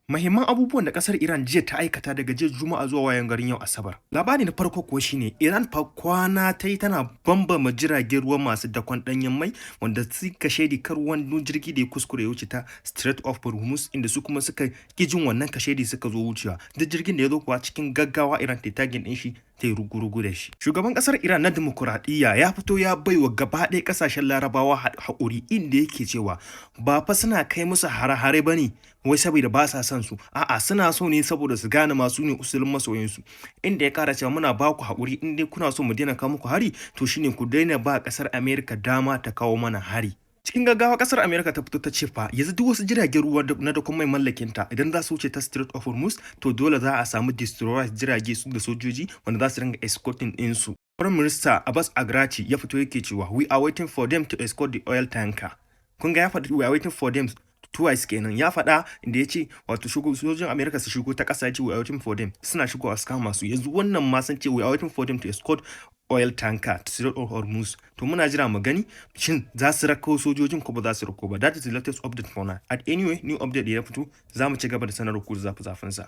Mahimman abubuwan da kasar Iran jiya ta aikata daga jiya Juma'a zuwa wayan garin yau Asabar. Labari na farko kuwa shine Iran fa kwana ta yi tana bambama jiragen ruwa masu dakon danyen mai, wanda suka shaidi kar wani jirgi da ya kuskure ya wuce ta Strait of Hormuz, inda su kuma suka ki jin wannan kashedi suka zo wucewa. Duk jirgin da ya zo kuwa, cikin gaggawa Iran ta tagging din shi, ta yi rugu-rugu da shi. Shugaban kasar Iran na dimokuraɗiyya ya fito ya baiwa gaba ɗaya kasashen Larabawa haƙuri, inda yake cewa ba fa suna kai musu hare-hare ba ne wai saboda ba sa son su, a'a, suna so ne saboda su gane masu ne usulin masoyansu, inda ya kara cewa muna ba ku haƙuri, in dai kuna so mu daina kawo muku hari, to shine ku daina ba ƙasar America dama ta kawo mana hari. Cikin gaggawa kasar America ta fito ta ce fa yanzu duk wasu jiragen ruwa na dakon mai mallakinta, idan za su wuce ta Strait of Hormuz, to dole za a samu destroyers, jirage su da sojoji wanda za su ringa escorting ɗinsu. Foreign Minister Abbas Araghchi ya fito yake cewa, "We are waiting for them to escort the oil tanker." Kun ga ya faɗi "we are waiting for them" twice kenan. Ya faɗa inda ya ce wato sojojin America su shigo ta ƙasa, ya ce "we are waiting for them", suna shigowa su kama su. Yanzu wannan ma sun ce "we are waiting for them to escort oil tanker to Strait of Hormuz". To muna jira mu gani, shin za su rako sojojin ko ba za su rako ba? That is the latest update for now. At anyway, new update da ya fito, za mu ci gaba da sanar ku zafi zafin sa.